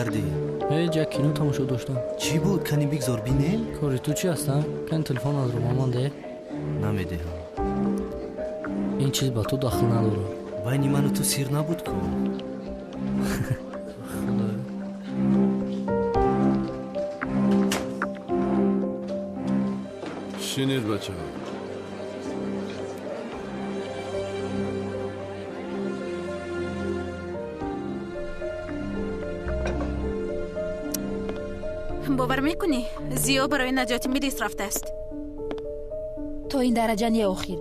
Мекардӣ? Ҳеҷ, як кино тамошо доштам. Чӣ буд? Кани бигзор бинем. Кори ту чӣ аст, а? Кани телефон аз рӯ ман деҳ. Намедиҳам. Ин чиз ба ту дахл надорад. Байни ману ту сир набуд ку. Худоё. Шинед, бачаҳо. Бовар мекунӣ, Зиё барои наҷоти Мелис рафтааст. То ин дараҷа не, охир.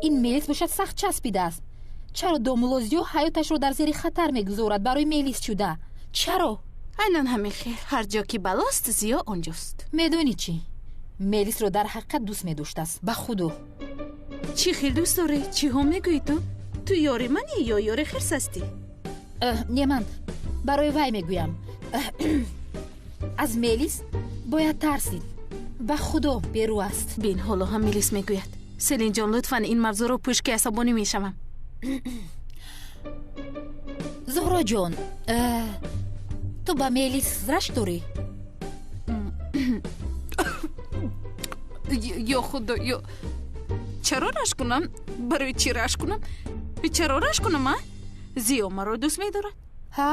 Ин Мелис бошад, сахт часпидааст. Чаро домулло Зиё ҳаёташро дар зери хатар мегузорад барои Мелис шуда? Чаро? Айнан ҳамин хел. Ҳар ҷо ки балост, Зиё онҷост. Медонӣ чӣ? Мелисро дар ҳақиқат дӯст медоштааст, ба худо. Чӣ хел дӯст дорӣ? Чиҳо мегӯӣ ту? Ту ёри манӣ ё ёри хирс ҳастӣ? Не, ман барои вай мегӯям. Аз Мелис бояд тарсид, ба худо, берӯ аст. Бин, ҳоло ҳам Мелис мегӯяд. Селинҷон, лутфан ин мавзӯъро пӯш, ки асабонӣ мешавам. Зуҳроҷон, ту ба Мелис рашк дорӣ? Ё худо, ё, чаро рашк кунам? Барои чӣ рашк кунам? Чаро рашк кунам, а? Зиё маро дӯст медорад. Ҳа,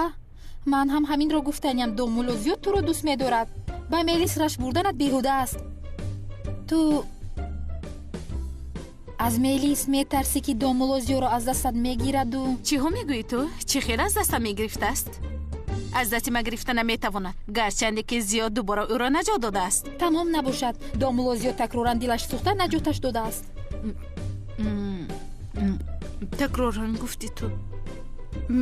ман ҳам ҳаминро гуфтаням. Домулло Зиё туро дӯст медорад. Ба Мелис рашк бурданат беҳуда аст. Ту аз Мелис метарсӣ, ки домулло Зиёро аз дастат мегираду. Чиҳо мегӯӣ ту? Чӣ хел аз дастам мегирифтааст? Аз дасти ман гирифта наметавонад, гарчанде ки Зиё дубора ӯро наҷот додааст. Тамом набошад, домулло Зиё такроран дилаш сӯхта наҷоташ додааст. Такроран гуфтӣ ту.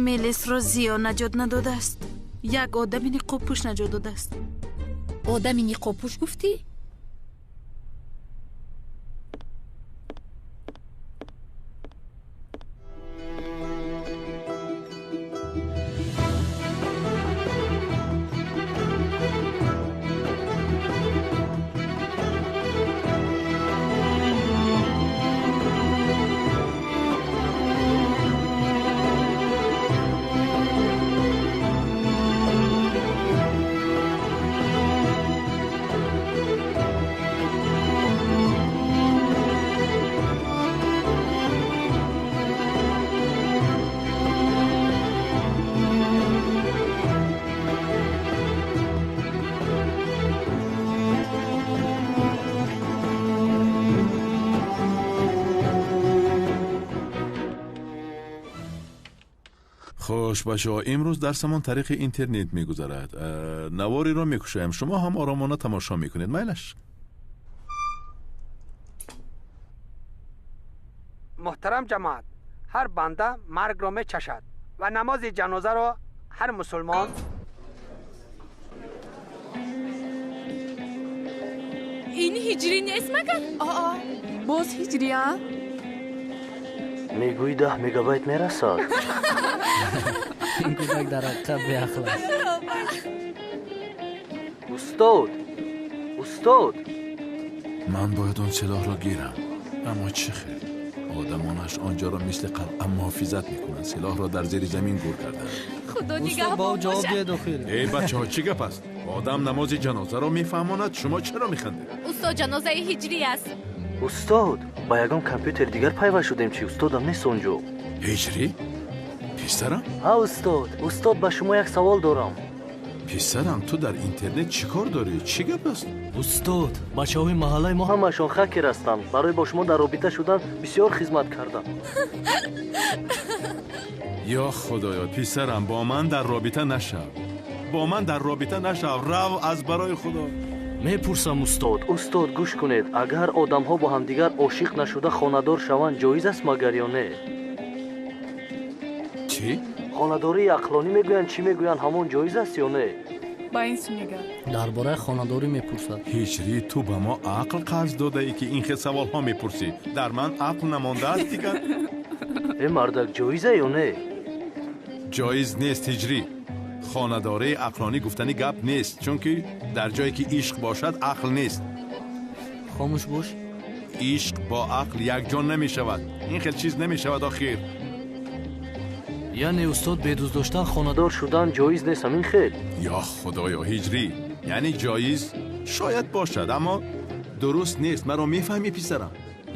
Мелисро Зиё наҷот надодааст, як одами ниқобпӯш наҷот додааст. Одами ниқобпӯш гуфтӣ? Хуш, бачаҳо, имрӯз дарсамон тариқи интернет мегузарад. Навориро мекушоем, шумо ҳам оромона тамошо мекунед, майлаш? Муҳтарам ҷамоат, ҳар банда маргро мечашад ва намози ҷанозаро ҳар мусулмон Ин ҳиҷрӣ нест магар? Аа, боз ҳиҷрия? Мегӯӣ, 10 мегабайт мерасад? Ин кӯдак дар ҳақиқат беақл аст. Устод, устод. Ман бояд он силоҳро гирам, аммо чӣ хел? Одамонаш он ҷоро мисли қалъа муҳофизат мекунанд, силоҳро дар зери замин гур карданд. Худо Устод, ба ӯ нигаҳбон ҷавоб бошад. диҳед охир. Эй бачаҳо, чӣ гап аст? Одам намози ҷанозаро мефаҳмонад, шумо чаро механдед? Устод, ҷанозаи ҳиҷрӣ аст. Устод, ба ягон компютери дигар пайваст шудем чӣ? Устодам нест он ҷо. Ҳиҷрӣ, писарам? Ҳа, устод. Устод, ба шумо як савол дорам. Писарам, ту дар интернет чӣ кор дорӣ? Чӣ гап аст? Устод, бачаҳои маҳаллаи мо ҳамашон хакер ҳастанд. Барои бо шумо дар робита шудан бисёр хизмат кардам. Ё худоё, писарам, бо ман дар робита нашав, бо ман дар робита нашав, рав, аз барои худо. Мепурсам, устод. Устод, гӯш кунед, агар одамҳо бо ҳамдигар ошиқ нашуда хонадор шаванд, ҷоиз аст магар ё не? Чӣ? Хонадории ақлонӣ мегӯянд, чӣ мегӯянд, ҳамон ҷоиз аст ё не? Ба ин су нигар. Дар бораи хонадорӣ мепурсад. Ҳиҷрӣ, ту ба мо ақл қарз додаӣ, ки ин хел саволҳо мепурсӣ? Дар ман ақл намондааст дигар. Э, мардак, ҷоиза ё не? Ҷоиз нест, Ҳиҷрӣ. Хонадории ақлонӣ гуфтани гап нест, чунки дар ҷое ки ишқ бошад, ақл нест. Хомӯш бош. Ишқ бо ақл якҷо намешавад, ин хел чиз намешавад охир. Яъне устод бе дӯст доштан хонадор шудан ҷоиз нест, ҳамин хел? Ё худоё, ҳиҷрӣ, яъне ҷоиз шояд бошад, аммо дуруст нест. Маро мефаҳмӣ писарам?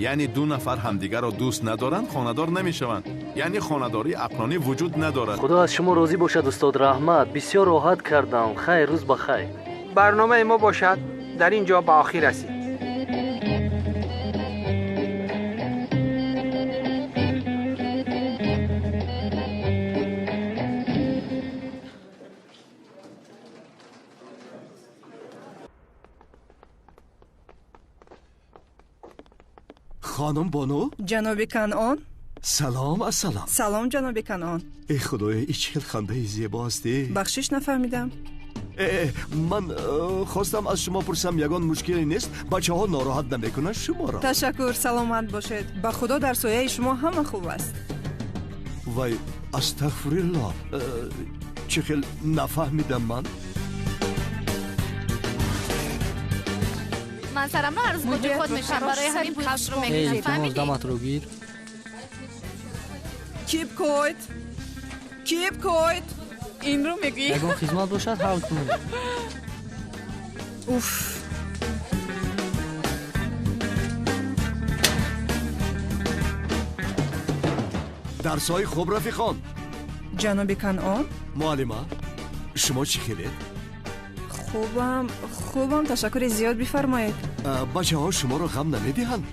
Яъне ду нафар ҳамдигарро дӯст надоранд, хонадор намешаванд. Яъне хонадории ақлонӣ вуҷуд надорад. Худо аз шумо розӣ бошад устод, раҳмат. Бисёр роҳат кардам. Хайр, рӯз ба хайр. Барномаи мо бошад дар ин ҷо ба охир расид. Хонум Бону? Ҷаноби Канъон? Салом, ассалом. Салом, ҷаноби Канъон. Эй худоё, ин чӣ хел хандаи зебо ҳастӣ. Бахшиш, нафаҳмидам. Ман хостам аз шумо пурсам, ягон мушкиле нест? Бачаҳо нороҳат намекунанд шуморо? Ташаккур, саломат бошед. Ба худо дар сояи шумо ҳама хуб аст. Вай, астағфирулло, чӣ хел нафаҳмидам ман? Ман сарамро ҳар рӯз бо ҷои худ мешавам, барои ҳамин кавшро мекунам. Фаҳмидӣ? Даматро гир. Keep quiet. Keep quiet. Инро мегӯӣ? Ягон хизмат бошад, ҳал кунед. Уф. Дарсҳои хуб, рафиқон. Ҷаноби Канъон? Муаллима, шумо чӣ хелед? Хубам, хубам, ташаккури зиёд, бифармоед. Бачаҳо шуморо ғам намедиҳанд?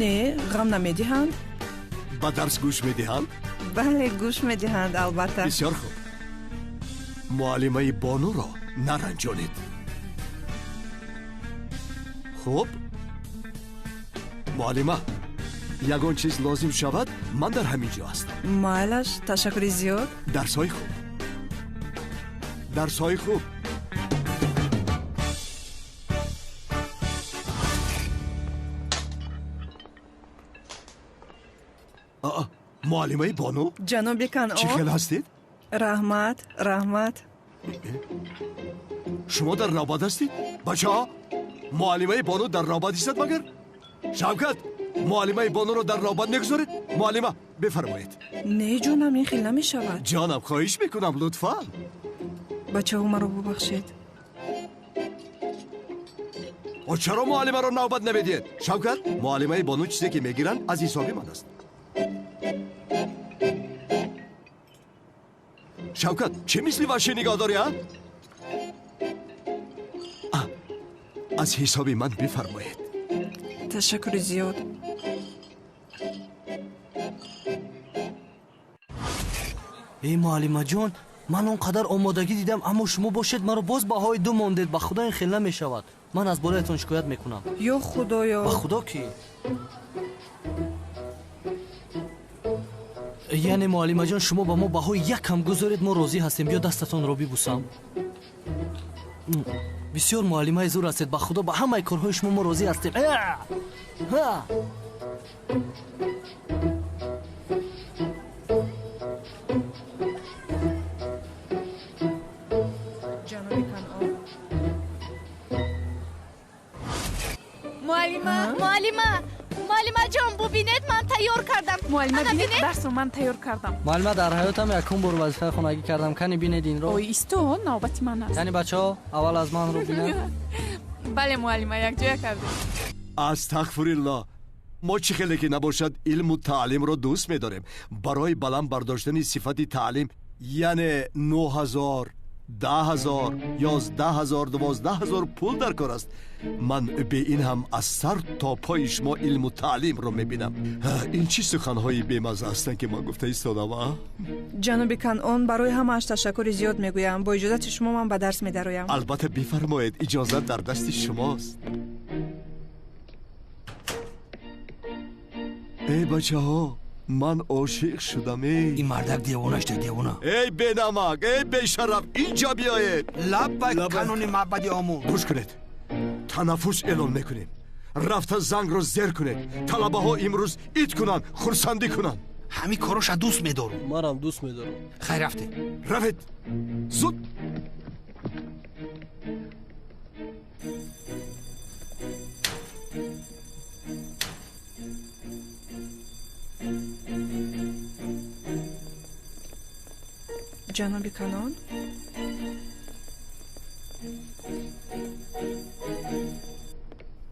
Не, ғам намедиҳанд. Ба дарс гӯш медиҳанд? Бале, гӯш медиҳанд, албатта. Бисёр хуб. Муаллимаи Бонуро наранҷонед. Хуб, муаллима, ягон чиз лозим шавад, ман дар ҳамин ҷо ҳастам. Майлаш, ташаккури зиёд. Дарсҳои хуб. Дарсҳои хуб. Муаллимаи Бону? Ҷаноби Канъон? Чӣ хел ҳастед? Раҳмат, раҳмат. Шумо дар навбат ҳастед? Бачаҳо, муаллимаи Бону дар навбат истад магар? Шавкат, муаллимаи Бонуро дар навбат мегузоред? Муаллима, бифармоед. Не, ҷонам, ин хел намешавад. Ҷонам, хоҳиш мекунам, лутфан. Бачаҳо, маро бубахшед. Чаро муаллимаро навбат намедиҳед? Шавкат, муаллимаи Бону чизе ки мегиранд аз ҳисоби ман аст. Шавкат, чӣ мисли ваҳшӣ нигоҳ дорӣ, а? Аз ҳисоби ман бифармоед. Ташаккури зиёд. Эй муаллимаҷон, ман он қадар омодагӣ дидам, аммо шумо бошед маро боз баҳои ду мондед. Ба худо ин хел намешавад. Ман аз болоятон шикоят мекунам. Ё худоё! Ба худо ки? Яъне муаллимаҷон, шумо ба мо баҳои як ҳам гузоред, мо розӣ ҳастем. Биё дастатонро бибусам. Бисёр муаллимаи зур ҳастед. Ба худо ба ҳамаи корҳои шумо мо розӣ ҳастем. Муаллима, муаллима, муаллимаҷон, бубинед, ман тайёр кардам. Муаллима, бинед, дарсро ман тайёр кардам. Муаллима, дар ҳаётам якум бор вазифаи хонагӣ кардам. Кани бинед инро. Ой, исто, навбати ман аст. Яъне бачаҳо, аввал аз ман рӯ бинанд. Бале, муаллима, якҷоя кардем. Астағфирулло. Мо чӣ хеле ки набошад, илму таълимро дӯст медорем. Барои баланд бардоштани сифати таълим, яъне 9000, 10000, 11000, 12000 пул дар кор аст. Ман бе ин ҳам аз сар то пои шумо илму таълимро мебинам. Ин чӣ суханҳои бемазза ҳастанд, ки ман гуфта истодам, а? Ҷаноби Канъон, барои ҳамааш ташаккури зиёд мегӯям. Бо иҷозати шумо ман ба дарс медароям. Албатта, бифармоед, иҷозат дар дасти шумост. Эй бачаҳо, ман ошиқ шудам. Эй ин мардак девона шуда, девона. Эй бенамак, эй бешараф, инҷо биёед. Лаббайк, канони маъбади Омун. Гӯш кунед, танаффус эълон мекунем. Рафта зангро зер кунед. Талабаҳо имрӯз ид кунанд, хурсандӣ кунанд. Ҳамин короша дӯст медорам. Манам дӯст медорам. Хайр, рафтем. Равед, зуд. Ҷаноби Канон?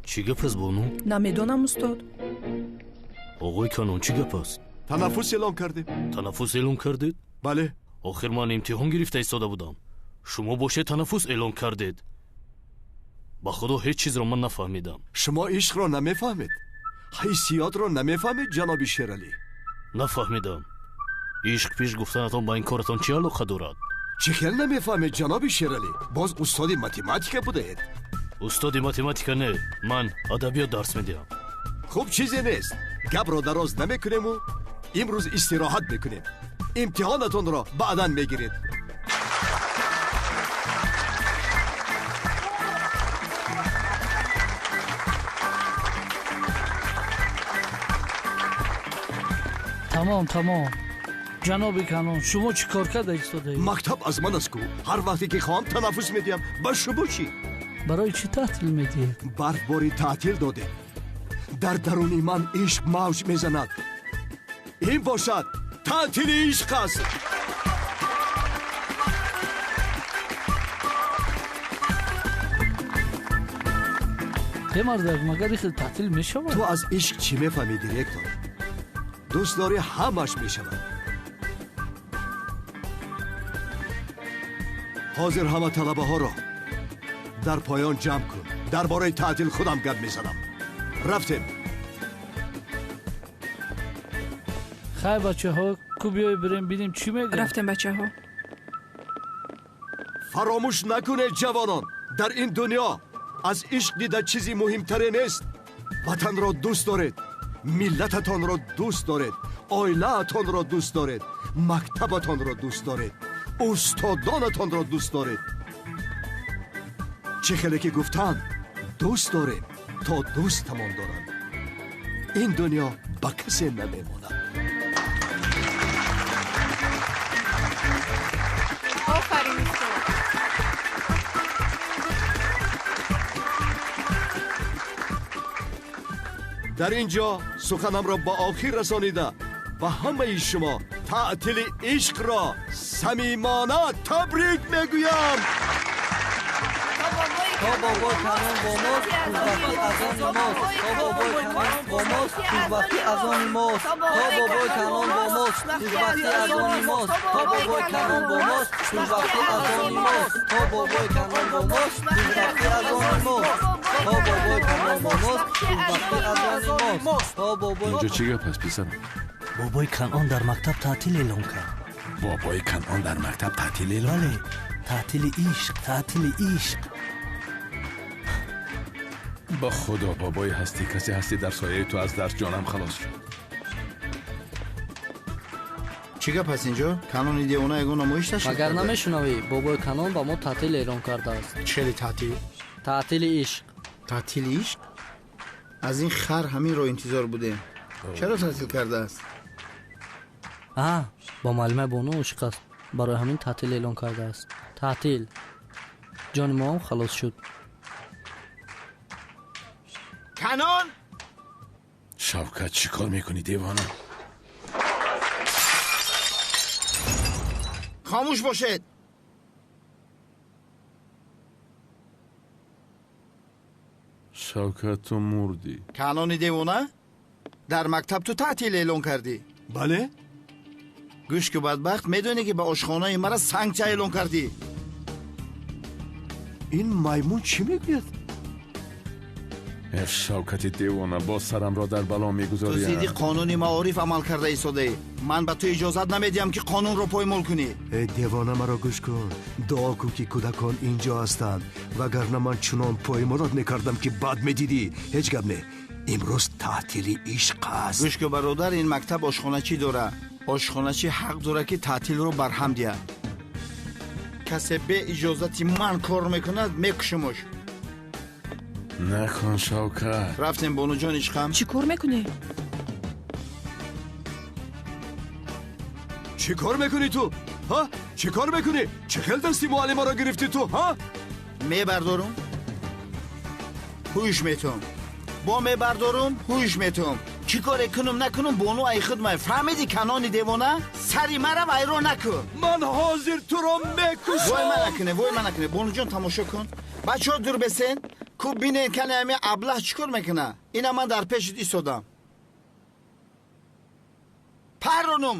Чӣ гап аст, бону? Намедонам, устод. Оғои Канон, чӣ гап аст? Танаффус эълон кардем. Танаффус эълон кардед? Бале. Охир ман имтиҳон гирифта истода будам. Шумо бошед танаффус эълон кардед. Ба худо ҳеҷ чизро ман нафаҳмидам. Шумо ишқро намефаҳмед, ҳиссиётро намефаҳмед, ҷаноби Шералӣ. Нафаҳмидам. Ишқ пеш гуфтанатон ба ин коратон чӣ алоқа дорад? Чӣ хел намефаҳмед, ҷаноби Шералӣ? Боз устоди математика будаед. Устоди математика не, ман адабиёт дарс медиҳам. Хуб, чизе нест. Гапро дароз намекунему имрӯз истироҳат мекунем. Имтиҳонатонро баъдан мегиред. Тамом, тамом. Ҷаноби Канон, шумо чӣ кор карда истодаед? Мактаб аз ман аст ку. Ҳар вақте ки хоҳам танаффус медиҳам. Ба шумо чӣ? Барои чӣ таътил медиҳед? Барфборӣ таътил додем. Дар даруни ман ишқ мавҷ мезанад. Ин бошад таътили ишқ аст. Е мардак, магар ихел таътил мешавад? Ту аз ишқ чӣ мефаҳмӣ, директор? Дӯст дорӣ, ҳамаш мешавад. Ҳозир ҳама талабаҳоро дар поён ҷамъ кун. Дар бораи таътил худам гап мезанам. Рафтем. Хай, бачаҳо, ку биёй бирем бинем чӣ мегӯяд. Рафтем, бачаҳо. Фаромӯш накунед, ҷавонон, дар ин дунё аз ишқ дида чизи муҳимтаре нест. Ватанро дӯст доред, миллататонро дӯст доред, оилаатонро дӯст доред, мактабатонро дӯст доред, устодонатонро дӯст доред. Чӣ хеле ки гуфтанд, дӯст дорем то дӯстамон доранд. Ин дунё ба касе намемонад. Офарин, устод. Дар ин ҷо суханамро ба охир расонида ба ҳамаи шумо таътили ишқро самимона табрик мегӯям. То бобои Канон бо мост, хушбахтӣ аз они мост. То бобои Канон бо мост, хушбахтӣ аз они мост. То бобои Канон бо мост, хушбахтӣ аз они мост. То бобои Канон бо мост, хушбахтӣ аз они мост. То бобои Канон бо мост, хушбахтӣ аз они мост. То бобои Канон бо мост, хушбахтӣ аз они мост. То бобои Инҷо чӣ гап аст, писарам? Бобои Канон дар мактаб таътил эълон кард. Бобои Канон дар мактаб таътил эълон кард? Бале, таътили ишқ, таътили ишқ. Ба худо, бобои ҳастӣ, касе ҳастӣ дар сояи ту аз дарс ҷонам халос шуд. Чӣ гап аст инҷо? Канони девона ягон намоиш ташкил Магар карда? намешунавӣ, бобои Канон ба мо таътил эълон кардааст. Чӣ хеле таътил? Таътили ишқ. Таътили ишқ? Аз ин хар ҳаминро интизор будем. Чаро таътил кардааст? А, бо муаллимаи бону ошиқ аст. Барои ҳамин таътил эълон кардааст. Таътил. Ҷони моам халос шуд. Канон! Шавкат, чӣ кор мекунӣ, девона? Хомӯш бошед! Шавкат, ту мурдӣ. Канони девона? Дар мактаб ту таътил эълон кардӣ? Бале. Гӯш ку, бадбахт, медонӣ ки ба ошхонаи мара санксия эълон кардӣ? Ин маймун чӣ мегӯяд? Э, Шавкати девона, боз сарамро дар бало Ту мегузорӣ. зидди қонуни маориф амал карда истодаӣ. Ман ба ту иҷозат намедиҳам, ки қонунро поймол кунӣ. Э, девона, маро гӯш кун. Дуо кун, ки кӯдакон инҷо ҳастанд, вагарна ман чунон поймолот мекардам, ки бад медидӣ. Ҳеҷ гап не, имрӯз таътили ишқ аст. Гӯш ку, бародар, ин мактаб ошхоначӣ дора. Ошхоначӣ ҳақ дорад, ки таътилро барҳам диҳад. Касе бе иҷозати ман кор мекунад, мекушимуш. Накун, Шавкат. Рафтем, бонуҷон ишқам. Чӣ кор мекунӣ? Чӣ кор мекунӣ ту, ҳа? Чӣ кор мекунӣ? Чӣ хел дасти муаллимаро гирифтӣ ту, ҳа? Мебардорум, ҳуш метум, бо мебардорум, ҳуш метум. Чӣ коре кунам накунам, бону ай худ май. Фаҳмидӣ, Канони девона? Сари мара вайрон накун. Ман ҳозир туро мекушам. Вой ман накуне, вой ман накуне. Бонуҷон, тамошо кун. Бачаҳо, дур бесен. Ку бинен, кане ҳами аблаҳ чӣ кор мекуна. Ина ман дар пешит истодам. Паронум.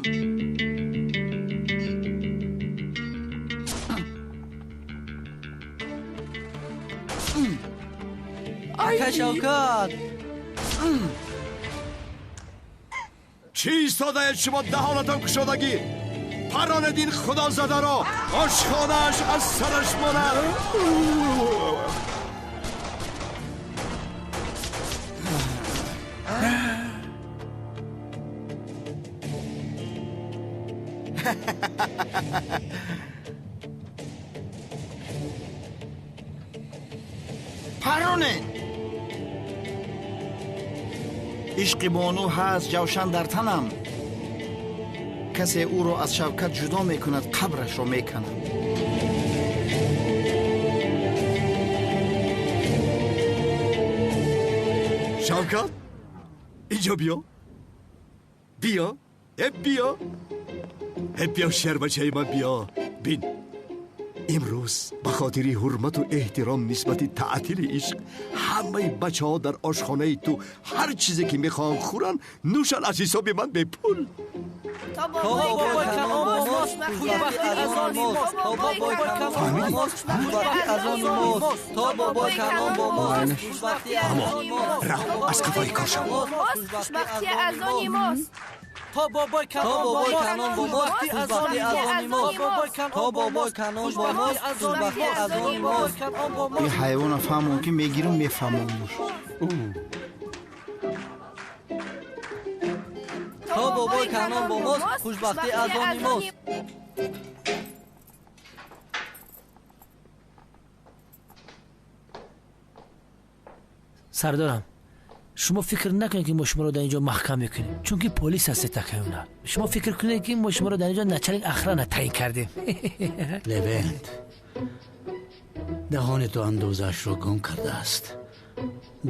Ака Шавкат! Чӣ истодаед шумо даҳонатон кушодагӣ? Паронед ин худозадаро, ошхонааш аз сараш монад. Паронед. Ишқи бону ҳаст ҷавшан дар танам. Касе ӯро аз Шавкат ҷудо мекунад, қабрашро меканам. Шавкат, инҷо биё. Биё, э биё. Э биё, шербачаи ман, биё. Бин. Имрӯз ба хотири ҳурмату эҳтиром нисбати таътили ишқ ҳамаи бачаҳо дар ошхонаи ту ҳар чизе ки мехоҳанд хӯранд, нӯшанд аз ҳисоби ман бепул. То бобои канон бо мост, хушбахтӣ аз они мост. То бобои канон бо мост, хушбахтӣ аз они мост. То бобои канон бо мост, хушбахтӣ аз они мост. Рав, аз қафои кор шав. Хушбахтӣ аз они мост. То бобои канон бо мост, хушбахтӣ аз они мост. То бобои канон бо мост, хушбахтӣ аз они мост. Ин ҳайвона фаҳмон, ки мегирам, мефаҳмонмуш. То бобои канон бо мост, хушбахтӣ аз они мост. Сардорам, шумо фикр накунед, ки мо шуморо дар ин ҷо маҳкам мекунем, чунки полис ҳастед, такаюна. Шумо фикр кунед, ки мо шуморо дар ин ҷо начальник охрана таъин кардем. Левент, даҳони ту андозаашро гум кардааст.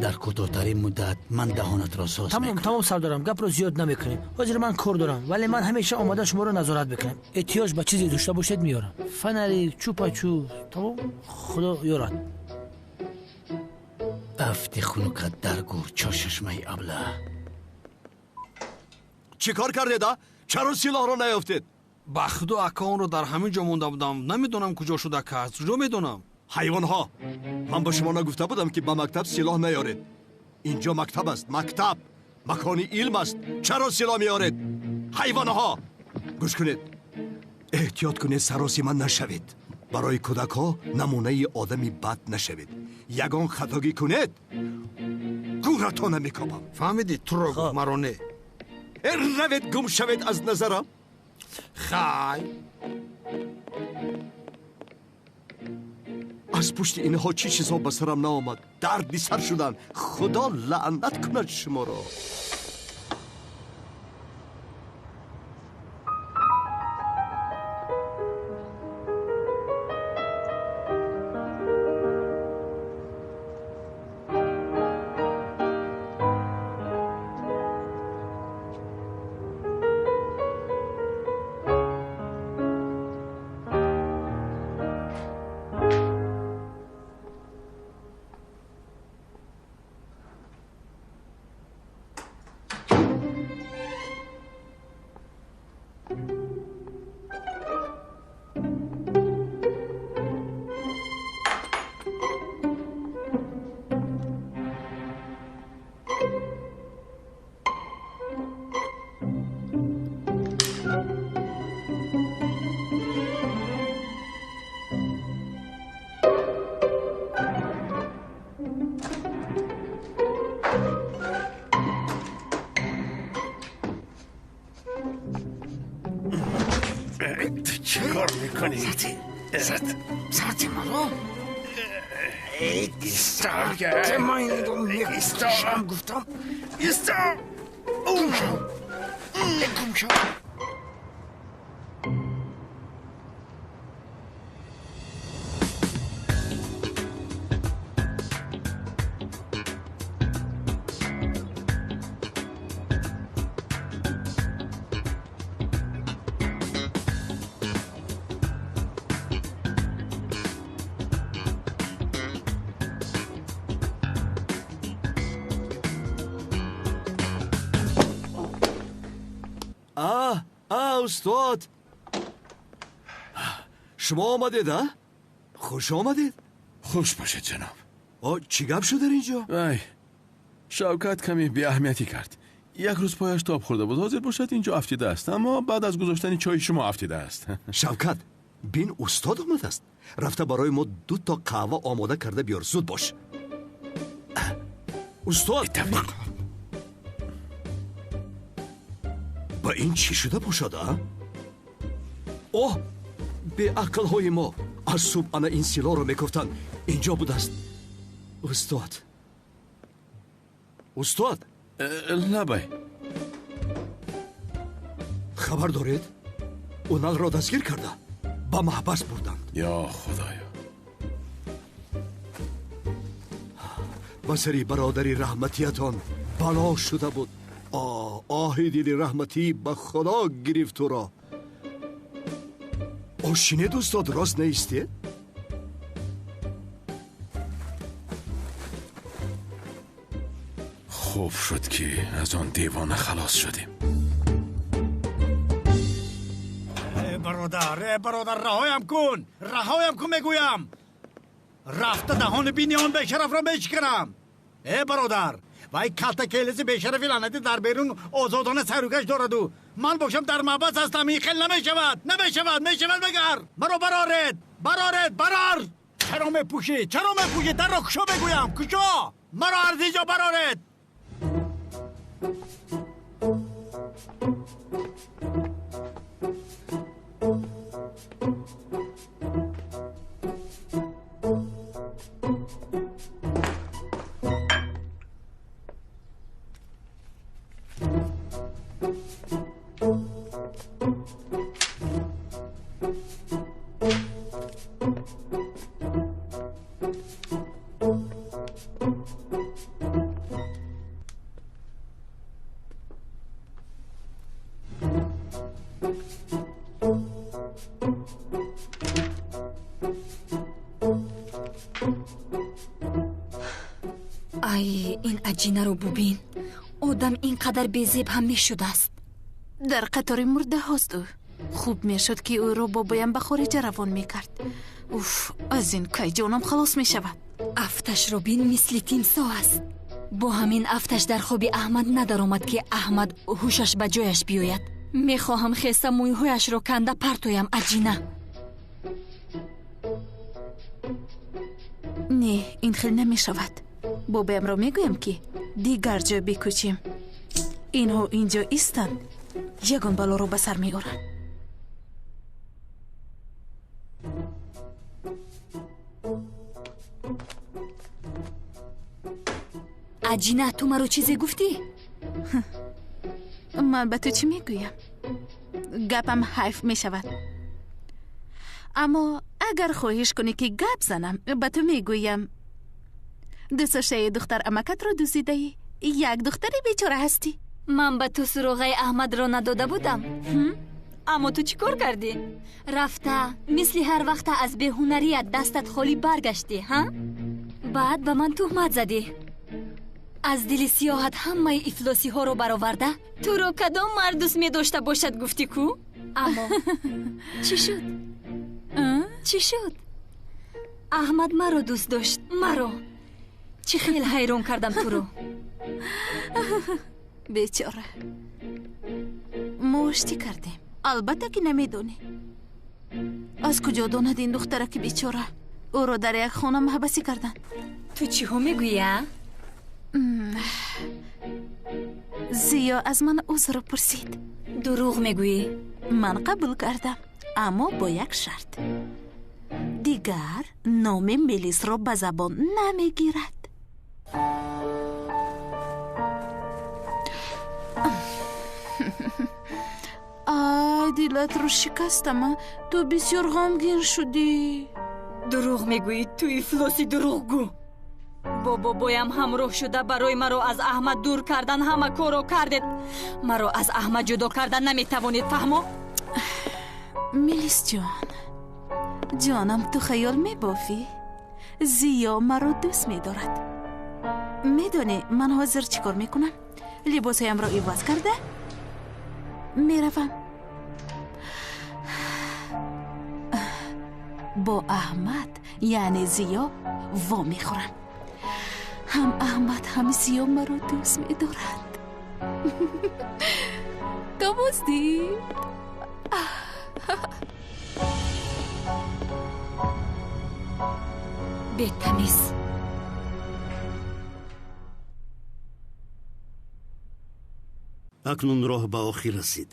Дар кӯтоҳтарин муддат ман даҳонатро соз Тамом, тамом, сардорам, гапро зиёд намекунем. Ҳозир ман кор дорам, вале ман ҳамеша омада шуморо назорат мекунам. Эҳтиёҷ ба чизе дошта бошед, меорам. Фонарик, чупачуп. Тамом, худо ёрад. Афти хунукат дар гур, чошашмаи аблаҳ. Чӣ кор кардед, а? Чаро силоҳро наёфтед? Ба худо, ака, онро дар ҳамин ҷо монда будам. Намедонам, куҷо шуд, ака, аз куҷо медонам? Ҳайвонҳо, ман ба шумо нагуфта будам, ки ба мактаб силоҳ наёред? Инҷо мактаб аст, мактаб макони илм аст. Чаро силоҳ меоред, ҳайвонҳо? Гӯш кунед, эҳтиёт кунед, саросима нашавед. Барои кӯдакҳо намунаи одами бад нашавед. Ягон хатогӣ кунед, гӯратона мекобам. Фаҳмидӣ? Туро гуфт, маро не. Равед, гум шавед аз назарам. Хай. Аз пушти инҳо чӣ чизҳо ба сарам наомад. Дарди сар шуданд. Худо лаънат кунад шуморо. چه کار میکنی؟ ساعت مرا ما این رو میکشم. گفتم ایستا. گم شو، گم شو. А, устод, шумо омадед, а? Хуш омадед. Хуш бошед, ҷаноб. Чӣ гап шуд дар ин ҷо? Вай, Шавкат каме беаҳамиятӣ кард. Як рӯз пояш тоб хӯрда буд, ҳозир бошад инҷо афтидааст, аммо баъд аз гузоштани чойи шумо афтидааст. Шавкат, бин, устод омадааст. Рафта барои мо ду то қаҳва омода карда биёр, зуд бош. Устод, ба ин чӣ шуда бошад, а? Оҳ, беақлҳои мо аз субҳ ана ин силоро мекуфтанд. Инҷо будааст. Устод, устод. Лабай. Хабар доред, уналро дастгир карда ба маҳбас бурданд. Ё худоё! Ба сари бародари раҳматиятон бало шуда буд. Оҳи дили раҳматӣ ба худо гирифт туро. Ошинед, устод, рост наистед? Хуб шуд, ки аз он девона халос шудем. Бародар, бародар, раҳоям кун, раҳоям кун, мегӯям. Рафта даҳони бини он бешарафро мешиканам. Э, бародар, вай калта келиси бешарафи лаънатӣ дар берун озодона сайругашт дораду ман бошам дар маҳбас ҳастам. Ин хел намешавад, намешавад. Мешавад магар? Маро бароред, бароред, барор! Чаро мепӯшӣ? Чаро мепӯшӣ? Дарро кушо, мегӯям, кушо! Маро аз инҷо бароред! Ай, ин аҷинаро бубин, одам ин қадар безеб ҳам мешудааст. Дар қатори мурдаҳост ӯ. Хуб мешуд, ки ӯро бобоям ба хориҷа равон мекард. Уф, аз ин кай ҷонам халос мешавад? Афташро бин, мисли тимсоҳ аст. Бо ҳамин афташ дар хоби Аҳмад надаромад, ки Аҳмад ҳушаш ба ҷояш биёяд. Мехоҳам хеста мӯйҳояшро канда партоям. Аҷина. Не, ин хел намешавад. Бобоямро мегӯям, ки дигар ҷой бикӯчем. Инҳо инҷо истанд, ягон балоро ба сар меоранд. Аҷина, ту маро чизе гуфтӣ? Ман ба ту чӣ мегӯям? Гапам ҳайф мешавад. Аммо агар хоҳиш кунӣ, ки гап занам, ба ту мегӯям: дусошаи духтар амакатро дуздидаӣ, як духтари бечора ҳастӣ. Ман ба ту суроғаи Аҳмадро надода будам, аммо ту чӣ кор кардӣ? Рафта мисли ҳар вақта аз беҳунарият дастат холӣ баргаштӣ, ҳа? Баъд ба ман туҳмат задӣ. Аз дили сиёҳат ҳамаи ифлосиҳоро бароварда, туро кадом мард дӯст медошта бошад, гуфтӣ ку? Аммо чӣ шуд? Чӣ шуд? Аҳмад маро дӯст дошт, маро. Чӣ хел ҳайрон кардам туро. Бечора, мо оштӣ кардем. Албатта, ки намедонӣ. Аз куҷо донад ин духтараки бечора? Ӯро дар як хона маҳбасӣ карданд. Ту чиҳо мегӯӣ, а? Зиё аз ман узр пурсид. Дурӯғ мегӯӣ. Ман қабул кардам, аммо бо як шарт: дигар номи Мелисро ба забон намегирад. Ай, дилатро шикастама. Ту бисёр ғамгин шудӣ. Дурӯғ мегӯӣ, ту ифлоси дурӯғгӯ. Бо бобоям ҳамроҳ шуда барои маро аз Аҳмад дур кардан ҳама корро кардед. Маро аз Аҳмад ҷудо кардан наметавонед, фаҳмо? Мелисҷон, ҷонам, ту хаёл мебофӣ? Зиё маро дӯст медорад. Медонӣ, ман ҳозир чӣ кор мекунам? Либосҳоямро иваз карда, Меравам. Бо Аҳмад, яъне Зиё, во мехӯрам. Ҳам Аҳмад, ҳам Зиё маро дӯст медоранд. То боздид. Бетамиз. Акнун роҳ ба охир расид.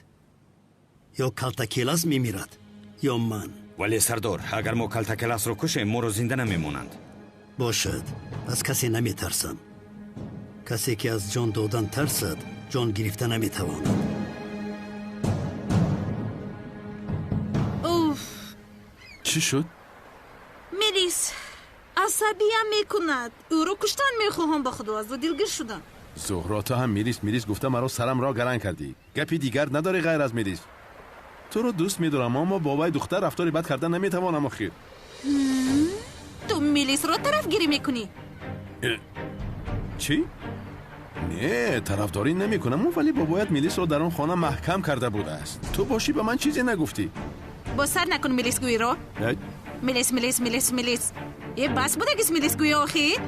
Ё Калтакелас мемирад, ё ман. Вале сардор, агар мо Калтакеласро кушем, моро зинда намемонанд. Бошад, аз касе наметарсам. Касе ки аз ҷон додан тарсад, ҷон гирифта наметавонад. Уф! Чӣ шуд? Мелис асабиям мекунад. Ӯро куштан мехоҳам, ба худо, аз ӯ дилгир шудам. Зуҳро, ту ҳам Мелис Мелис гуфта маро сарамро гаранг кардӣ. Гапи дигар надорӣ ғайр аз Мелис. Туро дӯст медорам, аммо бо вай духтар рафтори бад карда наметавонам охир. Ту Мелисро тарафгирӣ мекунӣ? Чӣ? Не, тарафдорӣ намекунам, вале бобоят Мелисро дар он хона маҳкам карда будааст. Ту бошӣ ба ман чизе нагуфтӣ. Боз сар накун Мелисгӯиро. Мелис, Мелис, Мелис, Мелис. Е, бас будагис Мелисгӯи охир?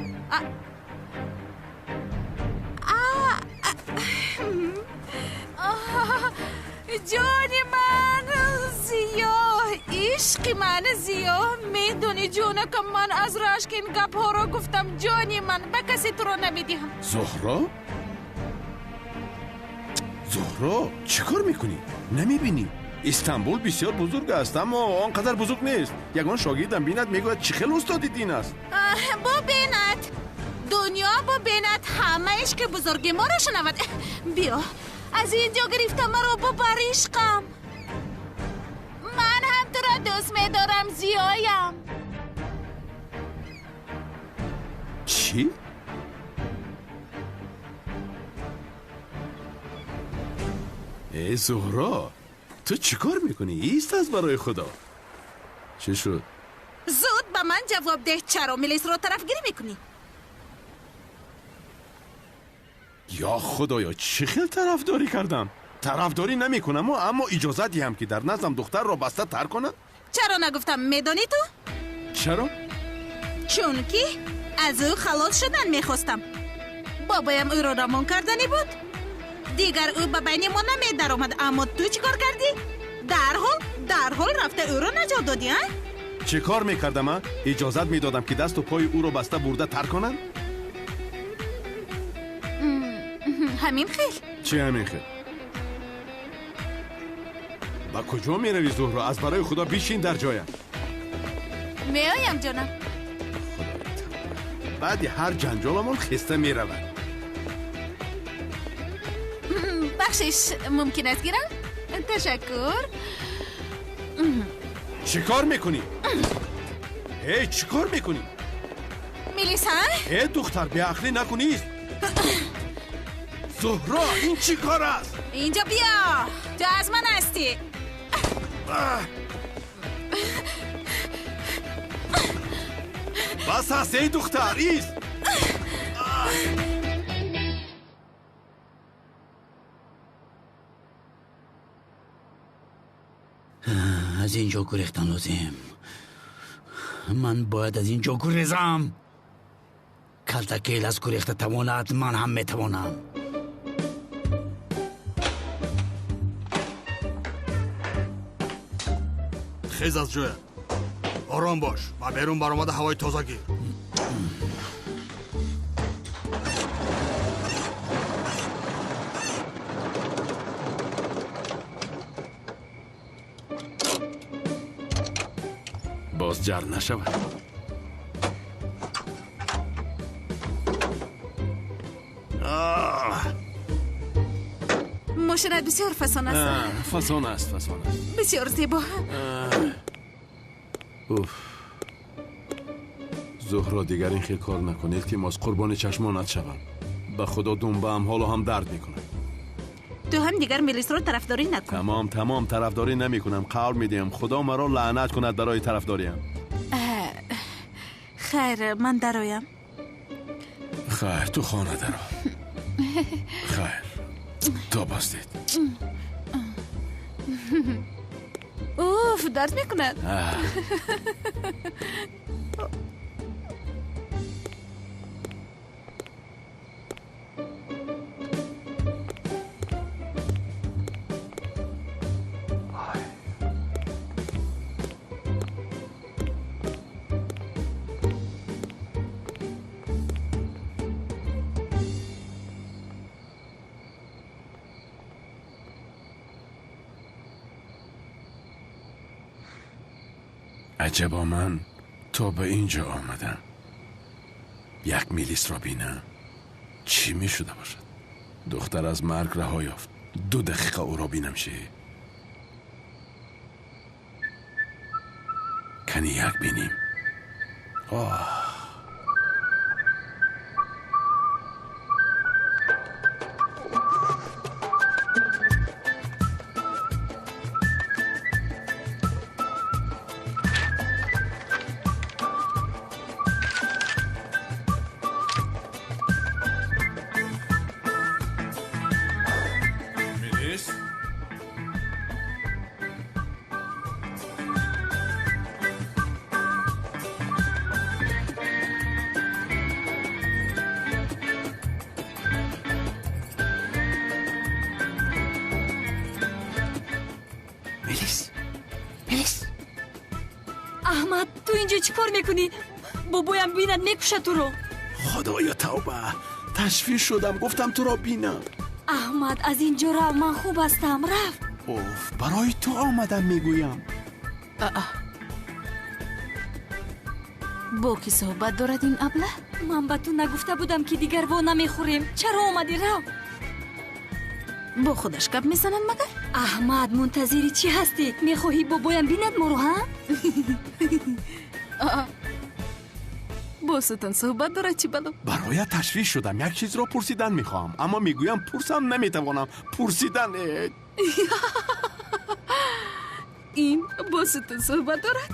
Ҷони ман Зиё, ишқи ман Зиё, медонӣ ҷонакам, ман аз рашк ин гапҳоро гуфтам. Ҷони ман, ба касе туро намедиҳам. Зуҳро? Зуҳро, чӣ кор мекунӣ? Намебинӣ? Истанбул бисёр бузург аст, аммо он қадар бузург нест. Ягон шогирдам бинад, мегӯяд чӣ хел устоди дин аст. Бубинад, дунё бубинад, ҳама ишқи бузурги моро шунавад. Биё, аз ин ҷо гирифта маро бубар ишқам. Ман ҳам туро дӯст медорам, Зиёям. Чӣ? Э, Зуҳро, ту чӣ кор мекунӣ? Ист аз барои Худо. Чӣ шуд? Зуд ба ман ҷавоб деҳ, чаро Мелисро тарафгирӣ мекунӣ? Ё Худоё, чӣ хел тарафдорӣ кардам? Тарафдорӣ намекунам, аммо иҷозат диҳам ки дар наздам духтарро баста тар кунад? Чаро нагуфтам, медонӣ ту? Чаро? Чунки аз ӯ халос шудан мехостам. Бобоям ӯро равон карданӣ буд. Дигар ӯ ба байни мо намедаромад, аммо ту чӣ кор кардӣ? Дарҳол рафта ӯро наҷот додӣ, а? Чӣ кор мекардам, а? Иҷозат медодам ки дасту пои ӯро баста бурда тар конанд? Ҳамин хел. Чӣ ҳамин хел? Ба куҷо меравӣ, Зуҳро? Аз барои Худо бишин дар ҷоя. Меоям, ҷонам. Баъди ҳар ҷанҷоламон хеста меравад. Бахшиш, мумкин аст гирам? Ташаккур. Чӣ кор мекунӣ? Э, чӣ кор мекунӣ? Мелиса? Э, духтар, беақлӣ накунист. Зуҳро, ин чӣ кор аст? Инҷо биё, ту аз ман ҳастӣ. Бас аст, эй духтар, ист. Аз ин ҷо гурехтан лозим. Ман бояд аз ин ҷо гурезам. Калтакелас гурехта тавонад, ман ҳам метавонам. Хез аз ҷоя. Ором бош ва берун баромада ҳавои тоза гир. Боз ҷар нашавад. Мошинат бисёр фасон аст. Фасон аст, фасон аст. Бисёр зебо. Уф. Зуҳро, дигар ин хел кор накун, илтимос, қурбони чашмонат шавам. Ба худо думбаам ҳоло ҳам дард мекунад. Ту ҳам дигар Мелисро тарафдорӣ накун. Тамом, тамом, тарафдорӣ намекунам, қавл медиҳам. Худо маро лаънат кунад барои тарафдориам. Хайр, ман дароям. Хайр, ту хона даро. Хайр, то боздид. Уф, дард мекунад. Аҷабо, ман то ба ин ҷо омадам, як милисро бинам, чӣ мешуда бошад? Духтар аз марг раҳо ёфт, 2 дақиқа ӯро бинам, чӣ? Кани як бинем. Оҳ, Аҳмад, ту инҷо чӣ кор мекунӣ? Бобоям бинад, мекушад туро. Худоё, тавба, ташвиш шудам, гуфтам туро бинам. Аҳмад, аз ин ҷо рав, ман хуб ҳастам, рав. Оф, барои ту омадам, мегӯям. Бо кӣ суҳбат дорад ин абла? Ман ба ту нагуфта будам, ки дигар во намехӯрем. Чаро омадӣ? Рав. Бо худаш гап мезанад магар? Аҳмад, мунтазири чӣ ҳастӣ? Мехоҳӣ бобоям бинад моро, ҳа? Бо сутун суҳбат дорад, чӣ бало? Бароят ташвиш шудам, як чизро пурсидан мехоҳам, аммо мегӯям пурсам наметавонам. Пурсидан. Ин бо сутун суҳбат дорад?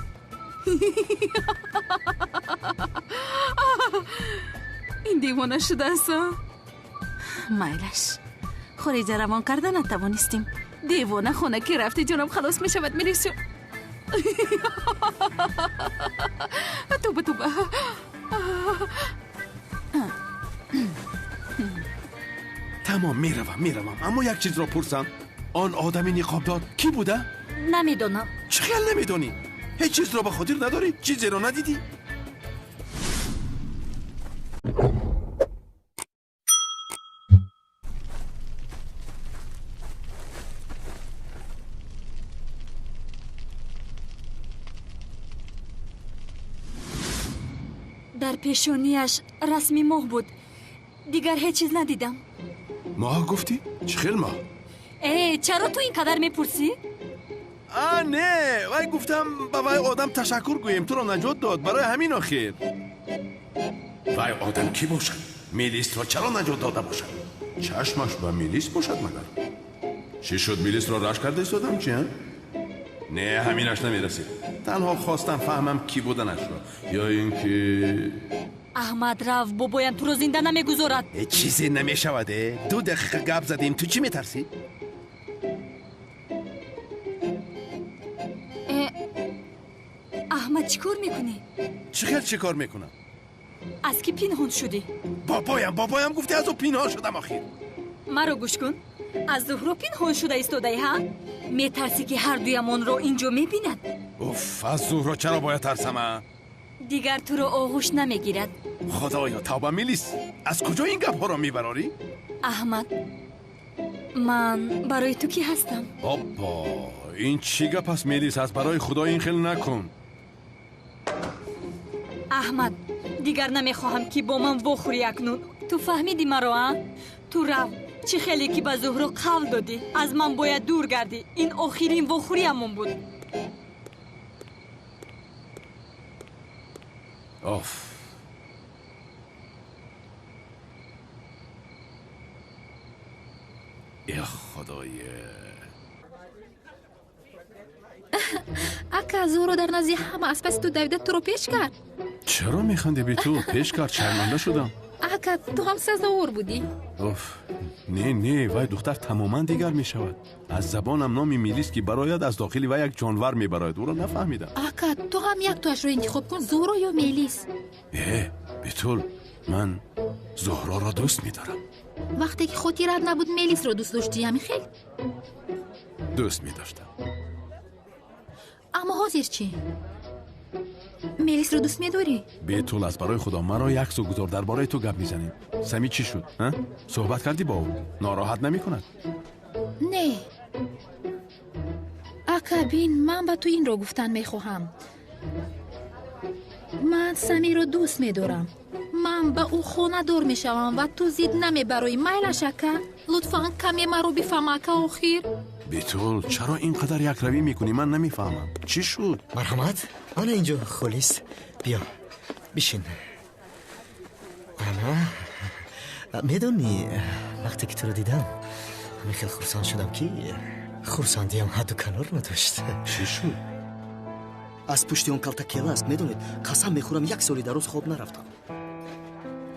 Ин девона шудааст. Майлаш, хориҷа равон карда натавонистем. Девона хона ки рафти, ҷонам халос мешавад, милисиё. Туба, туба. Тамом, меравам, меравам, аммо як чизро пурсам. Он одами ниқобдор кӣ буда? Намедонам. Чӣ хел намедонӣ? Ҳеҷ чизро ба хотир надорӣ? Чизеро надидӣ? Дар пешонияш расми моҳ буд, дигар ҳеҷ чиз надидам. Моҳ гуфтӣ? Чӣ хел моҳ? Э, чаро ту ин қадар мепурсӣ? А, не, вай гуфтам ба вай одам ташаккур гӯем, туро наҷот дод, барои ҳамин охир. Вай одам кӣ бошад? Милисро чаро наҷот дода бошад? Чашмаш ба милис бошад магар? Чӣ шуд, милисро рашк карда истодам, чи? Не, ҳаминаш намерасид. Танҳо хостам фаҳмам кӣ буданашро. Ё ин ки Аҳмад, рав, бобоям туро зинда намегузорад. Чизе намешавад. 2 дақиқа гап задем, ту чӣ метарсӣ? Аҳмад, чӣ кор мекунӣ? Чӣ хел чӣ кор мекунам? Аз кӣ пинҳон шудӣ? Бобоям, бобоям гуфти, аз ӯ пинҳон шудам охир. Маро гӯш кун, аз Зуҳро пинҳон шуда истодаӣ, ҳа? Метарсӣ, ки ҳардуямонро ин ҷо мебинад? Уф, аз Зуҳро чаро бояд тарсам, а? Дигар туро оғӯш намегирад. Худоё, тавба, милис, аз куҷо ин гапҳоро мебарорӣ? Аҳмад, ман барои ту кӣ ҳастам? Оппо, ин чӣ гап аст, милис? Аз барои худо ин хел накун. Аҳмад, дигар намехоҳам, ки бо ман вохӯрӣ акнун. Ту фаҳмидӣ маро, а? Ту рав, чӣ хеле ки ба Зуҳро қавл додӣ, аз ман бояд дур гардӣ. Ин охирин вохӯриямон буд. Оф, э худоё. Ака, Зуҳро дар назди ҳама аз паси ту давида туро пеш кард. Чаро механдӣ, биту? Пеш кард, шарманда шудам. Ака, ту ҳам сазовор будӣ. Оф, не, не, вай духтар тамоман дигар мешавад. Аз забонам номи Мелис ки барояд, аз дохили вай як ҷонвар мебарояд. Ӯро нафаҳмидам. Ака, ту ҳам яктоашро интихоб кун, Зуҳро ё Мелис. Э, Бетул, ман Зуҳроро дӯст медорам. Вақте ки хотират набуд, Мелисро дӯст доштӣ, ҳамин хел? Дӯст медоштам. Аммо ҳозир чӣ? Мелисро дӯст медорӣ? Бетул, аз барои Худо маро як сӯ гузор, дар бораи ту гап мезанем. Сами чӣ шуд? Суҳбат кардӣ бо ӯ? Нороҳат намекунад? Не. Ака, бин, ман ба ту инро гуфтан мехоҳам. Ман Самиро дӯст медорам. Ман ба ӯ хонадор мешавам ва ту зид намебароӣ. Майлаш, ака? Лутфан каме маро бифаҳм, ака, охир. Бетул, чаро ин қадар якравӣ мекунӣ? Ман намефаҳмам. Чӣ шуд? Марҳамат, ана инҷо холист. Биё, бишин. Ана, медонӣ, вақте ки туро дидам, ҳамин хел хурсанд шудам, ки хурсандиам ҳадду канор надошт. Чӣ шуд? Аз пушти он калтакела аст, медонед, қасам мехӯрам, як соли дароз хоб нарафтам.